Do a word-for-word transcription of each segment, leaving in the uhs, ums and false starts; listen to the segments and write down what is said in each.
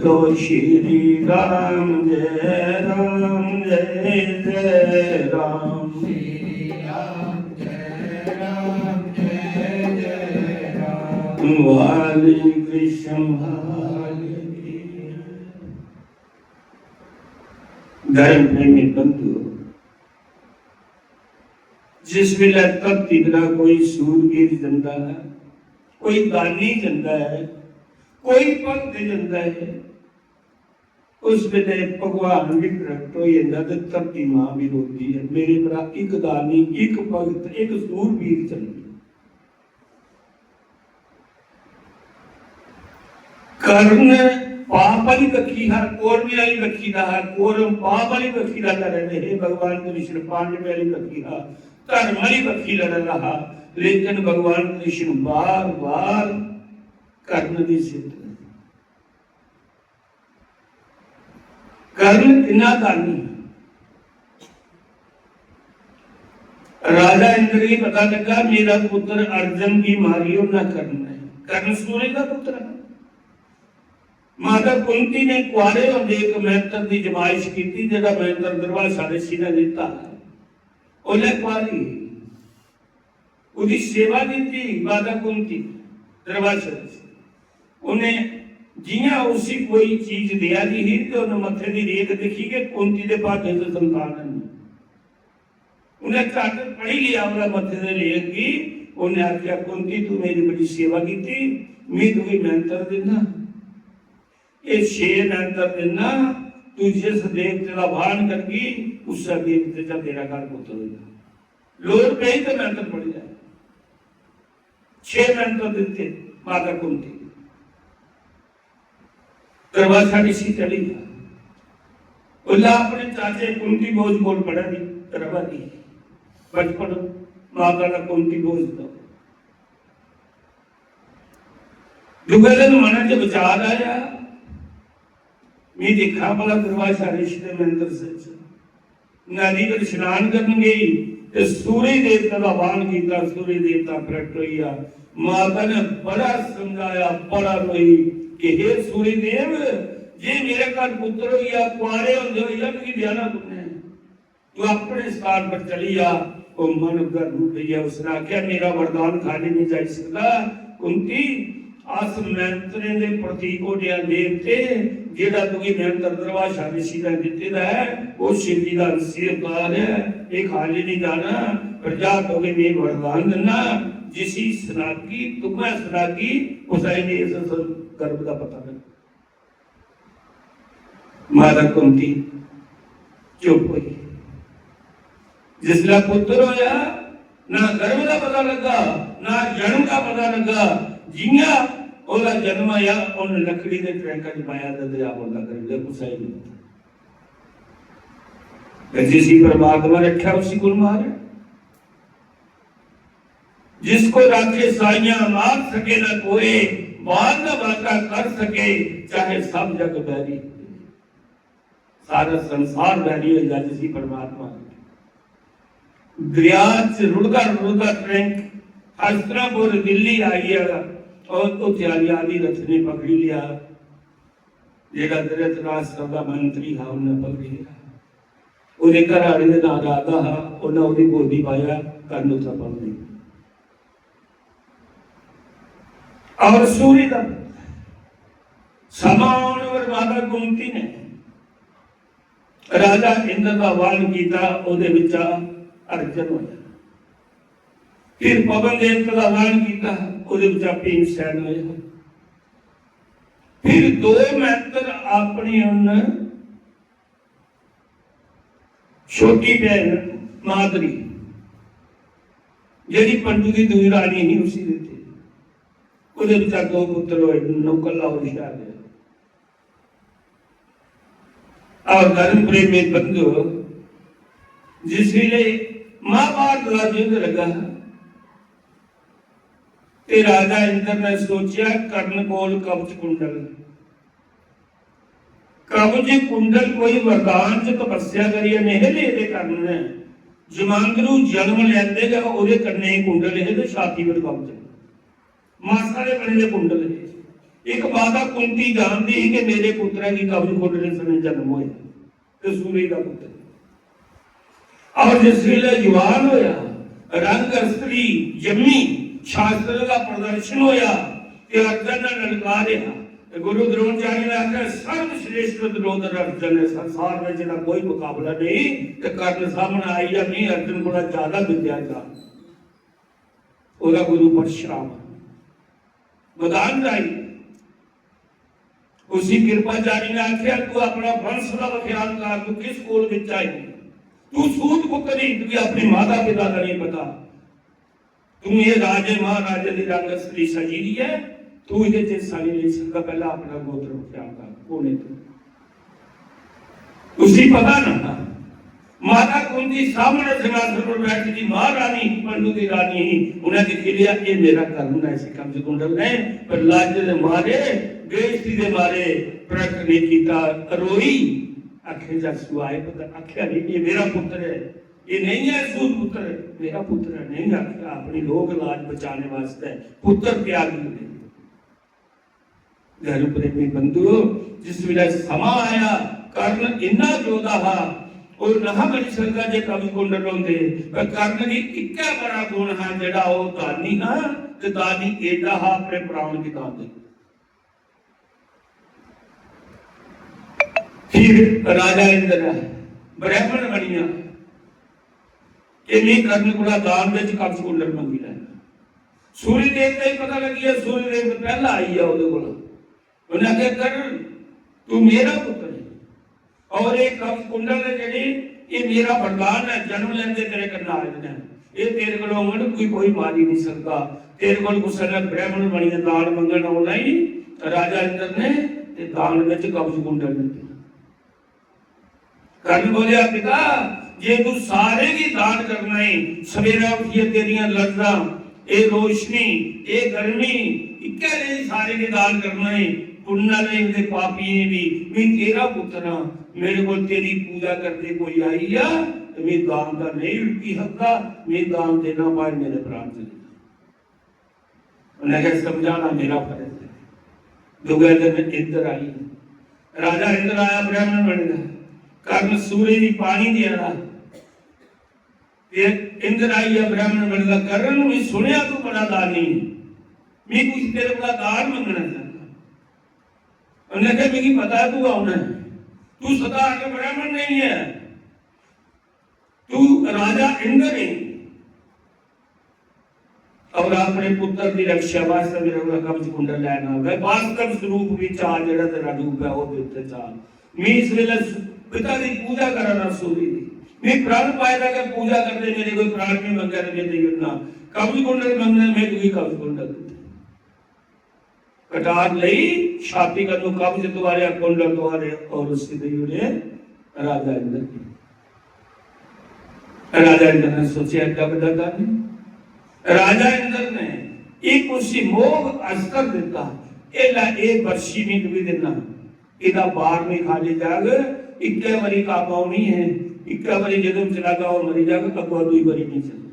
तो श्री राम जय राम जय जय राम। श्री राम जय राम जय जय राम। वाली कृष्ण वाली। धर्म प्रेमी बंधुओ, जिस वेले धरती परा कोई सूरवीर जंदा है, कोई दानी जंदा है, कोई भक्त जंदा है, उस वेले भगवान भी प्रकट हो जाता ते धरती मां भी रोती है, मेरे भरा, एक दानी, एक भक्त, एक सूरवीर चली। कर्ण पाप वाली बखी हा, कौरवें वाली बखी दा हा, कौरव पाप वाली बखी दा करै दे हे, भगवान कृष्ण पांडवें वाली बखी हा, धर्म वाली बखी लड़ा रहा, लेकिन भगवान कृष्ण बार बार कर्ण दी जित्त। कर्ण किन्ना दानी। राजा इंद्र गी पता लगा, मेरा पुत्र अर्जुन गी मारी ओड़ना कर्ण ने। कर्ण सूर्य का पुत्र है। माता कुंती ने कुआरे होंदे इक मंत्र दी जमाइश कीती, जेह्ड़ा मंत्र दुर्वासा ऋषि ने दित्ता। ओल्लै कुआरी ही। ओह्दी सेवा कीती माता कुंती, दुर्वासा ऋषि। उन्हें जियां उसी कोई चीज देआ दी ही ते उन्हें मत्थे दी रेख दिक्खी कि कुंती दे भागे च संतान है नहीं। उन्हें झट पढ़ी लिया ओह्दे मत्थे दे लेख गी। उन्हें आखेआ, "कुंती, तू मेरी बड़ी सेवा कीती, मैं तुगी मंत्र दिन्ना। एह् छे मंत्र दिन्ना, तू जिस देवते दा वाहन करगी, उस्सै देवते दा तेरा घर पुत्र होई जाग। लोड़ पेई ते मंत्र पढ़ी लै।" छे मंत्र दित्ते माता कुंती। दुर्वासा ऋषि चली गया। उसलै अपने चाचे कुंती भोज कोल पढ़ा दी, रवा दी। बचपन माता दा कुंती भोज दा। दूए दिन मन च विचार आया, "मैं दिक्खां भला दुर्वासा ऋषि दे मंत्र सच।" नदी पर स्नान करन गई ते सूरज देवता दा वाहन कीता, सूरज देवता प्रकट होई गया। माता ने बड़ा समझाया, बड़ा रोई कि हे सूरज देव, जे मेरे घर पुत्र होई गया, कुआरे होंदे होई गया, मिगी ब्याहना कुन्ने? तू अपने स्थान पर चली जा। वो मन गर्भ भैया, उसने आख्या, "मेरा वरदान खाली नहीं जाई सकता कुंती, अस मंत्रें दे प्रतीक होने आं देवते, जेड़ा तुगी मंत्र दुर्वासा ऋषि ने दित्ते दा है, वो शिव जी दा अंशी अवतार है, ये खाली नहीं जाना। पर जा, तुगी मैं वरदान दिन्ना, जिसी सनागी, तुमै सनागी, उसाई ने इस गर्भ दा पता लग।" माता कुंती चुप होई। जिसलै पुत्र होया, ना गर्भ दा पता लगा, ना जन्म दा पता लगा। जियां ओहदा जन्म आया, उन लकड़ी दे ट्रैंका च पाया ते दरिया बगदा करी ओड़ेआ, कुसै गी नहीं पता। ते जिसी परमात्मा रखेआ, उसी कु'न मारै? जिसको राखे साइयां मार सके न कोई, बाल न बाका कर सके, चाहे सब जग बैरी। सारा संसार बैरी हो जाए जिसी परमात्मा ने। दरिया च रुढ़दा रुढ़दा ट्रैंक हस्तिनापुर दिल्ली आई गया और उत्थे आलिया दी रथ ने पकड़ी लिया। जेड़ा धृतराष्ट्र दा मंत्री हा, उन्हें पकड़ी लिया। ओहदे घर आले दे नां राधा हा, उन्हें ओहदी गोदी पाया, कर्ण उत्थे पकड़ी। और सूर्य दा समा आने पर माता कुंती ने राजा इंद्र दा वाहन कीता, ओहदे विचा अर्जन होया। फिर पवन देवता दा वाहन कीता, ओहदे विचा भीमसेन होया। फिर दो मंत्र अपनी उन छोटी बहन माधुरी, जेड़ी पंडू दी दूई रानी ही, उसी दित्ते। ओहदे विचा दो पुत्र होए, नौकल और शाहदेव। और धर्म प्रेमी बंधु, जिस वेले महाभारत का युद्ध लगा, ते राजा इंद्र ने सोचा, कर्ण कोल कवच कुंडल। कवच कुंडल कोई वरदान च तपस्या करियै नहीं लेदे कर्ण ने। जमांदरू जन्म लैंदे गै ओहदे कन्ने ही कुंडल हे ते छाती पर कवच। मासा दे बने दे कुंडल हे। एक माता कुंती जानदी ही कि मेरे पुत्रै गी कवच कुंडल सने जन्म होया ते सूरज दा पुत्र। और जिस वेले जवान होया, रंग स्त्री जम्मी, शास्त्र का प्रदर्शन होया ते अर्जुन ने ललकारिया। ते गुरु द्रोणाचार्य ने आख्या, "सर्वश्रेष्ठ दुर्योधन अर्जुन है, संसार में जिसदा कोई मुकाबला नहीं।" ते कर्ण सामने आई गया, "मैं अर्जुन कोला ज्यादा विद्या जान।" ओदा गुरु परशुराम मैदान च आई। उसी कृपाचारी ने आख्या, "तू अपना वंश का ख्याल कर, तू किस कुल विच आई? तू सूत पुत्र ही, तुझे अपने माता पिता का नहीं पता। तू ये राजे महाराजे दी रंग स्त्री सजी दी है, तू इहदे च हिस्सा नहीं ले सकता, पहला अपना गोत्र ख्याल कर, कौन है तू?" उसी पता ना था। माता कुंती सामने सिंहासन पर बैठी थी, महारानी पंडू की रानी ही। उन्हें दिख लिया, "ये मेरा कर्ण है, इसे कब्ज कुंडल ने।" पर लाज दे मारे, बेइज्जती दे मारे प्रकट नहीं कीता, रोई, अखें च अश्रु आए, पर आख्या नहीं, "ये मेरा पुत्र है, ये नहीं है सूत पुत्र, मेरा पुत्र है।" नहीं आख्या, अपनी लोक लाज बचाने वास्ते पुत्र त्याग नहीं। गैरू प्रेमी बंधुओ, जिस वेले समा आया, कर्ण इन्ना जोधा हा, ओह नहा बनी सकदा जे कवच कुंडल होंदे। पर कर्ण दी इक्कै बड़ा गुण हा, जेड़ा ओह दानी हा, ते दानी एडा हा, अपने प्राण गी दान दे। फिर राजा इंद्र ब्राह्मण बनिया कि मैं कर्ण कोला दान विच कवच कुंडल मंगी लैना। सूर्य देवता ही पता लगी है, सूर्य देवता पहला आई है ओहदे कोल। उन्हें आख्या, "कर्ण, तू मेरा पुत्र है और एक कवच कुंडल है जेह्ड़ी, ये मेरा वरदान है, जन्म लेंदे तेरे कन्नै आए न। ये तेरे कोल होंगन, कोई, कोई मारी नहीं सकता। तेरे कोल कुसै ने ब्राह्मण बनियै दान मंगन औना ही, राजा इंद्र ने ते दान विच कवच कुंडल दित्ता।" कर्ण बोलिया, "पिता, जे तू सारे गी दान करना है, सवेरे उठियै तेरियां लरजां, ए रोशनी, ए गर्मी, इक्कै जेही सारे गी दान करना है, पुन्न आह्ले ते पापियें बी। मैं तेरा पुत्र हां, मेरे कोल तेरी पूजा करदे कोई आई जा, ते मैं दान दा नहीं रुकी सकदा, मैं दान देना, भाएं मेरे प्राण चले जान।" उन्हें कहा, "समझाना मेरा फर्ज है।" दूए दिन इंद्र आई, राजा इंद्र आया, ब्राह्मण बन गया। कर्ण सूर्य की पानी दे रहा, ते इंद्र आई गया, ब्राह्मण बन गया। "कर्ण, मैं सुनिया तू बड़ा दानी है, मैं कुछ तेरे कोला दान मंगना चाहता।" उन्हें कहा, "मिगी पता है तू कौन है, तू साधारण ब्राह्मण नहीं है, तू राजा इंद्र है।" और अपने पुत्र की रक्षा वास्ते मेरे को कवच कुंडल लेना होगा। वास्तव स्वरूप विच आ, जेड़ा तेरा रूप है, ओहदे उत्ते चा। मैं इस वेले सु-, पिता की पूजा करा ना सूर्य की। मैं प्राण पाए दा के पूजा करदे मेरे कोई प्राण नहीं मंगे ते मैं देई ओड़ना। कवच कुंडल मंगना, मैं तुझे कवच कुंडल दित्ते। कटार लई, छाती कन्नू कवच तुआरे, कुंडल तुआरे और उसी देई ओड़े राजा इंद्र की। राजा इंद्र ने सोचा, "एड्डा बड्डा दानी।" राजा इंद्र ने एक उसी मोह अस्त्र दिता, "ए लै, ए बरछी मैं तुगी दिना, एदा बार नहीं खाली जाग, इक्कै बारी कम्म औनी है, इक्कै बारी जदों चलागा ओह मरी जाग, अगुआ दूई बारी नहीं चलना।"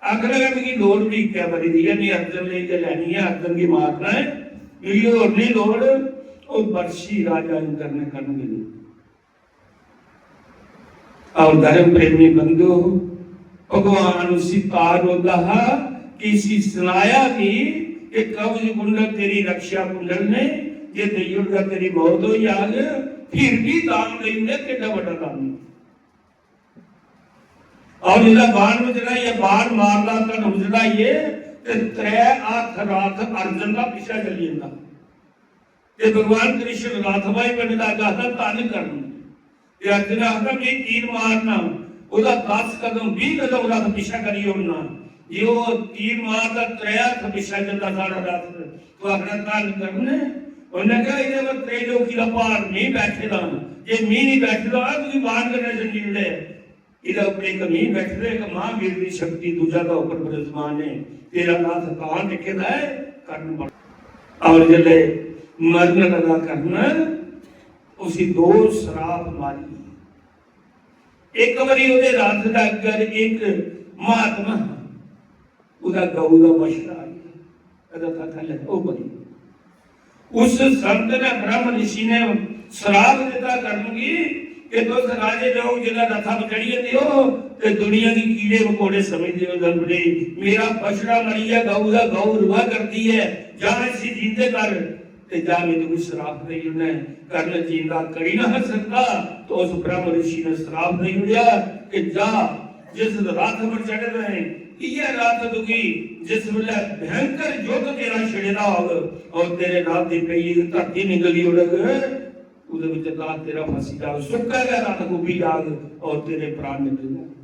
आखन लगा, "मिगी लोड़ भी इक्कै बारी दी ऐ, में अर्जन लेई ते लैनी ऐ, अर्जन गी मारना ऐ, मिगी होर निं लोड़।" ओह् बरछी राजा इंद्र ने कन्न गी लेई। और धर्म प्रेमी बंधु, भगवान उसी तार रोंदा हा कि इसी सनाया भी कि कवच कुंडल तेरी रक्षा कुंडल ने, जे देई ओड़गा तेरी मौत होई जाग, फिर भी दान देई ओड़े, केड्डा बड्डा दान। और जेह्ड़ा बाण में जेह्ड़ा ये बाण मारदा, धनुष जेह्ड़ा ये, ते त्रै हत्थ रथ अर्जन दा पिच्छे चली जंदा। ते भगवान कृष्ण रथ बाही बने दा आखदा, "धन कर्म।" ते अर्जन आखदा, "मैं तीर मारना।" ओह्दा दस कदम, बीह कदम रथ पिच्छे करी ओड़ना। जे ओह् तीर मारदा, त्रै हत्थ पिच्छे जंदा साढ़ा रथ। तू आखना, "धन कर्म ने।" उन्नै कहा, "एह्दे पर त्रैलोकी दा भार में बैठे दा, जे में निं बैठे दा, तुगी बाण कन्नै छंडी ओड़े।" एह्दे उप्पर इक में बैठे दा, इक महावीर दी शक्ति, दूजा दा उप्पर विराजमान है। तेरा नाथ तां लिखे दा है, कर्ण बन। और जिसलै मरन लगा कर्ण, उसी दो सराप मारी। इक बारी ओह्दे रथ दे अग्गें इक महात्मा, ओह्दा गऊ दा बछड़ा आई गेआ, रथा थल्लै ओह् बनी। उस संत ने, ब्रह्म ऋषि ने, श्राप दिता कर्ण गी कि तुस राजे लोग जिसलै रथा पर चढ़ी जंदे हो ते दुनिया गी कीड़े मकोड़े समझदे हो। धर्मवीर, मेरा बछड़ा मरी गया, गऊ दा, गऊ रुआ करदी है, जा इसी जींदे कर, ते जा मैं तुगी श्राप देई ओड़ना। कर्ण जींदा करी ना सकदा, तो उस ब्रह्म ऋषि ने श्राप देई ओड़ेआ कि जा, जिस रथ पर चढ़े दे हैं, इयै रथ तुगी जिस वेले भयंकर युद्ध तेरा छिड़े दा होग और तेरे रथ दी पई धरती निकली ओड़ग, ओह्दे विच रथ तेरा फसी जाग, सुक्का गै रथ डुब्बी जाग और तेरे प्राण निकली जाग।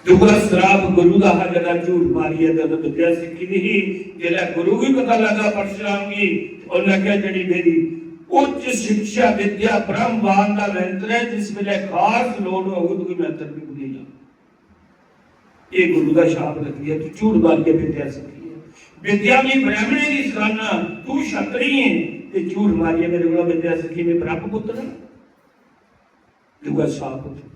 दूआ श्राप गुरु दा हा, जेह्ड़ा झूठ मारियै ते उन्नै विद्या सिक्खी दी ही। जेल्लै गुरु गी पता लगा परशुराम गी, उन्नै आखेआ, "जेह्ड़ी मेरी उच्च शिक्षा विद्या ब्रह्मवान दा मंत्र है, जिस वेले खास लोड़ होग, तुगी मंत्र भी भुल्ली जा।" ये गुरु दा शाप लग्गी है, तू झूठ मारियै विद्या सिक्खी है। विद्या भी ब्राह्मणे दी सखाना, तू क्षत्रिय है, ते झूठ मारियै मेरे कोला विद्या सिक्खी, मैं ब्रह्मपुत्र हां। दूआ साफ हो चुका।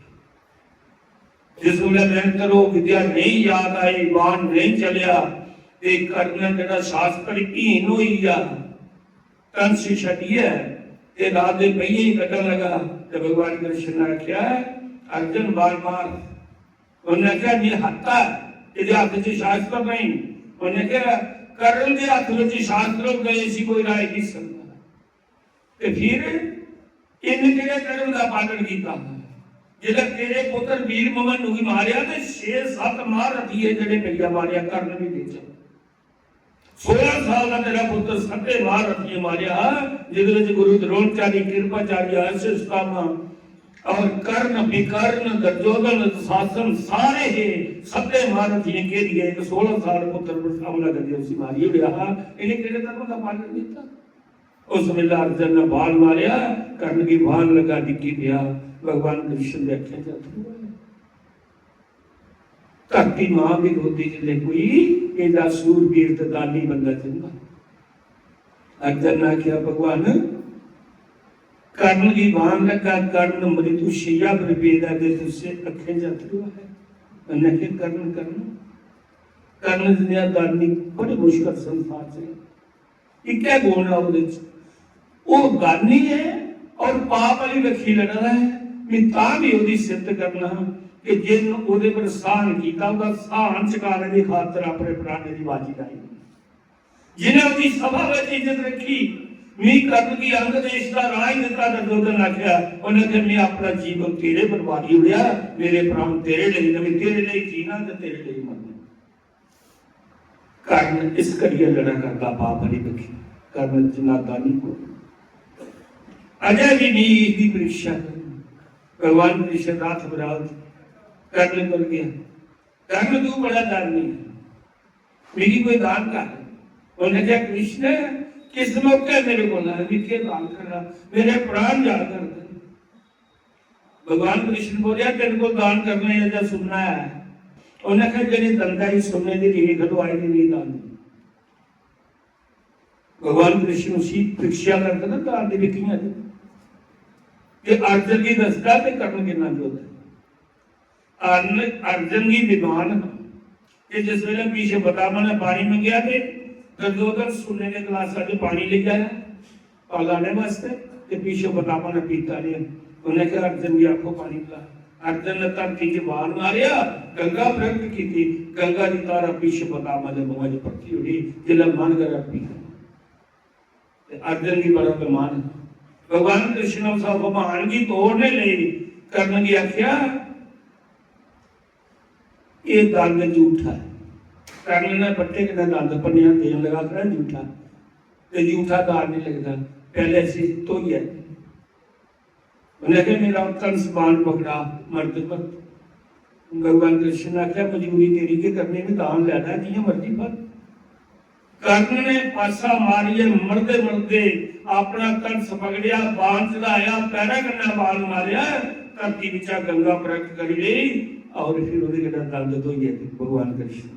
जिस वेले निरंतर ओह् विद्या नहीं याद आई, बाण नहीं चलिया, ते कर्ण जेह्ड़ा शास्त्र हीन होई गया, कंस छड्डियै ते रात दे पहिये ही कट्टन लगा, ते भगवान कृष्ण ने आख्या, "अर्जुन, बाण मार।" उन्हें आख्या, "ये हत्था है, एह्दे हत्थ च शास्त्र नहीं।" उन्हें आख्या, "कर्ण दे हत्थ च शास्त्र होंदा, इसी कोई राय नहीं सकता।" ते फिर इन्न केह्ड़े धर्म दा पालन कीता? जिसलै तेरे पुत्र वीर ममनु गी मारेआ ते छे सत्त महारथिये जेह्ड़े पेइया मारेआ कर्ण बी बिच। सोलां साल दा तेरा पुत्र सत्ते महारथिये मारेआ, जिसदे विच गुरु द्रोणाचार्य, कृपाचार्य, अश्वत्थामा और कर्ण, विकर्ण, दुर्योधन, दुशासन सारे हे। सत्ते महारथिये घेरियै इक सोलां साल पुत्र पर हमला करियै उसी मारी ओड़ेआ हा। इ'नें केह्ड़े धर्म दा पालन कीता? उस वेले अर्जुन ने बाण मारेआ, कर्ण गी बाण लगा, डिग्गी पिया। भगवान कृष्ण दे अखें च अत्थरू आए। धरती मां भी रोंदी जिसले कोई एडा सूरबीर ते दानी बंदा चंगा। अर्जुन ने आखेआ, "भगवान, कर्ण गी बाण लगा, कर्ण मृत्यु शैया पर पेदा ते तुसे अखें च अत्थरू आए।" उन्हें आखेआ, "कर्ण, कर्ण, कर्ण जनेहा दानी बड़ी मुश्कल संसार च है।" इक्कै गुण ऐ ओह्दे च, ओह् दानी ऐ और पाप आह्ली बक्खी लड़ा दा ऐ। मैं तां भी ओह्दी सिफत करना कि जिन ओह्दे पर साहन कीता, ओह्दा साहन चकाने दी खातर अपने प्राणें दी बाजी लाई। जिन्हें ओह्दी सभा बिच इज्जत रखी, मी कर्ण गी अंग देश दा राज दित्ता, दुर्योधन आखेआ, उन्हें आखेआ, "मैं अपना जीवन तेरे पर बारी ओड़ेआ, मेरे प्राण तेरे लेई न, मैं तेरे लेई जीना ते तेरे लेई मरना।" कर्ण इस करियै लड़ा करदा पाप आह्ली बक्खी। कर्ण च नादानी को अजय भी नहीं इसकी परीक्षा करनी। भगवान कृष्ण हाथ बराल कर्ण कोल गया। कर्ण तू बड़ा दानी है, मिगी कोई दान कर। उन्हें कहा, "कृष्ण, किस मौके मेरे को ना, मिगी दान करना, मेरे प्राण जा कर।" भगवान कृष्ण बोलिया, "तेरे को दान करना है या सुनना है?" उन्हें कहा, "जेह्ड़ी दंदा ही सुनने दी रीख लुआई दी नहीं दान।" भगवान कृष्ण उसी परीक्षा करदे ना दान दी भी कियां दी। ते अर्जुन गी दसदा ते कर्ण किन्ना जोदा। अर्न-, अर्जुन गी विमान हा कि जिस वेले भीष्म पितामह ने पानी मंगेआ ते दुर्योधन सुन्ने दे गलासा च पानी लेई आया। पालाने वास्तै ते भीष्म पितामह ने पीता नहीं। उन्हें कहा, "अर्जुन गी आखो पानी पिला।" अर्जुन ने धरती च बाण मारेआ, गंगा प्रगट कीती, गंगा दी धारा भीष्म पितामह दे मुंह च परती उड़ी, जिसलै मन करै पी। ते अर्जुन गी बड़ा अभिमान। भगवान कृष्ण उस अभिमान गी तोड़ने लेई कर्ण गी आखेआ, "एह् दंद जूठा ऐ।" कर्ण ने बट्टे कन्नै दंद भन्नेआ, देन लगा, "आखना जूठा, ते जूठा दान नहीं लगदा, पैह्ले इसी धोइयै।" उन्हें आखेआ, "मेरा तन समान पकड़ा, मर्द मत।" भगवान कृष्ण ने आखेआ, "मजबूरी तेरी के करनी, में दान लैना ऐ, जियां मर्जी फल।" कर्ण ने पासा मारियै मरदे मरदे अपना तन पकड़ेआ, बाण चढ़ाया, पैरा कन्नै बाण मारेआ, धरती बिचा गंगा प्रगट करी लेई और फिर ओह्दे कन्नै दंद धोइयै भगवान कृष्ण।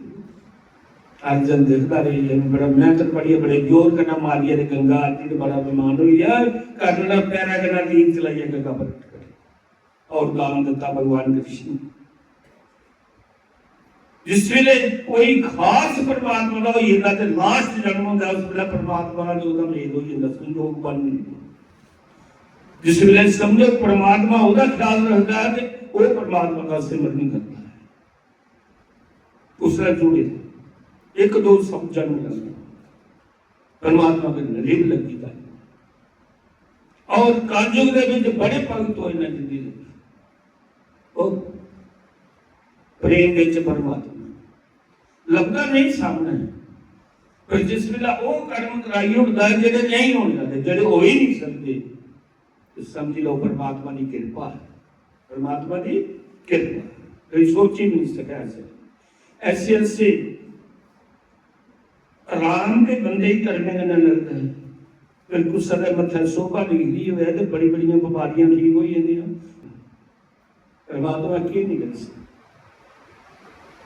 अर्जुन दिखदा रेहा, बड़ा मेहनत बड़ी, बड़े जोर कन्नै मारियै ते गंगा आरती ते बड़ा अभिमान होई गेआ। कर्ण ने पैरा कन्नै तीर चलाइयै गंगा प्रगट करी और दान दित्ता भगवान कृष्ण। जिस वेले कोई खास परमात्मा दा होई जंदा ते लास्ट जन्म होंदा, उस वेले परमात्मा दा ओह्दा मेल होई जंदा, संजोग बन जंदा। जिस वेले समझो परमात्मा ओह्दा ख्याल रखदा ऐ ते ओह् परमात्मा दा सिमरन करदा ऐ। उसलै जुड़े इक दो सब जन्म लैंदे, परमात्मा दे नरीब लग्गी दा। और कलयुग दे विच बड़े भगत होए न जिंदे, ओह् प्रेम विच परमात्मा लभदा नहीं सामने। पर जिस वेले ओह् कर्म कराई ओड़दा ऐ जेह्ड़े नहीं होने आह्ले, जेह्ड़े हो ही नहीं सकदे, ते समझी लैओ परमात्मा दी किरपा ऐ। परमात्मा दी किरपा कोई सोची नहीं सकै। ऐसे ऐसे ऐसे आराम दे बंदे ही कर्में कन्नै लगदा ऐ। फिर कुसै दे मत्थै शोभा लिखदी होऐ ते बड़ी बड़ियां बमारियां ठीक होई जंदियां। परमात्मा केह् नहीं करी सकदा?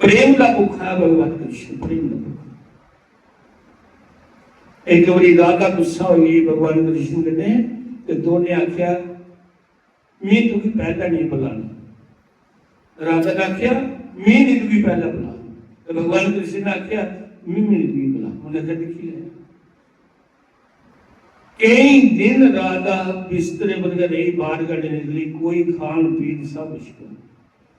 प्रेम दा भुक्खा ऐ भगवान कृष्ण, प्रेम दा भुक्खा। एक बारी राधा गुस्सा होई गेई भगवान कृष्ण कन्नै, ते दोने आख्या, "में तुगी पैह्ला नहीं बुलाना।" राधा ने आख्या, "में नहीं तुगी पैह्ला बुलाना।" ते भगवान कृष्ण ने आख्या, "में नहीं तुगी बुलाना।" उन्हें आख्या, "दिक्खी लै।" केई दिन राधा बिस्तरे पर गै रेही, बाहर गै निकली, कोई खान पीन सब कुछ करी।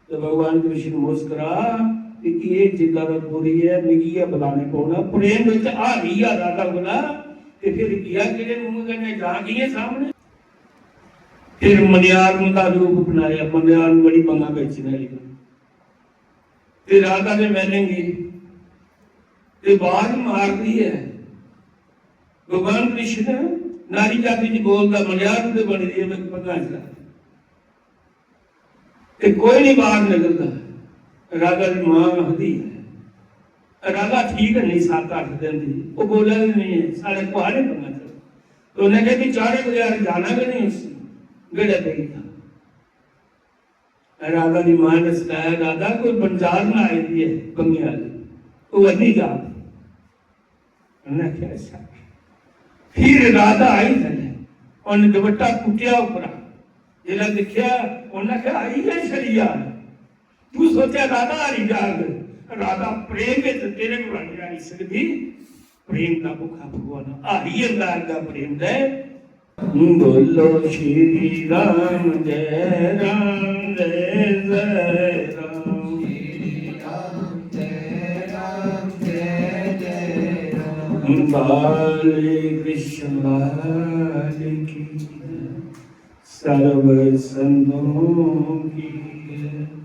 ते भगवान कृष्ण मुस्करा कि एह् जिंदा दा पूरी ऐ, मिगी गै बुलाने पौना। प्रेम बिच हारी गेआ राधा कोला, ते फिर गेआ केह्ड़े मुंह कन्नै, जां कि'यां सामने? फिर मनियार दा रूप बनाया, मनियार बड़ी मंगा बेचने आह्ली। ते राधा दे मैहलें गी ते बाहर मारदी ऐ। भगवान कृष्ण नारी जाति च बोलदा, "मनियार ते बनी दी ऐ, मैं पता नहीं।" ते कोई नहीं बाहर निकलदा। राधा दी मां आखदी ऐ, "राधा ठीक है नहीं, सत्त अट्ठ दिन दी, वो बोला भी नहीं है, साढ़े कुहा ने पंगा चला।" तो उन्हें कहा कि चारे बगैर जाना भी नहीं उसी, गड़े पे ही था। राधा दी मां ने सनाया, "राधा कोई बंजार ना आई दी है पंगे वाली, वो अन्नी जा।" उन्हें आखेआ, "अच्छा।" फिर राधा आई थल्ले, उन्हें दुपट्टा कुट्टेआ उप्परा, जिसलै दिक्खेआ, उन्हें आखेआ, "आई गै छड़ी यार, तू सोचेआ राधा हारी जाग?" राधा प्रेम बिच तेरे कोला नहीं हारी सकदी। प्रेम दा भुक्खा भगवान हारी जंदा अग्गा प्रेम दे। बोलो श्री राम जय राम जय जय राम। श्री राम जय राम जय जय राम। बाल कृष्ण लाल की जय। सर्व संतों की जय।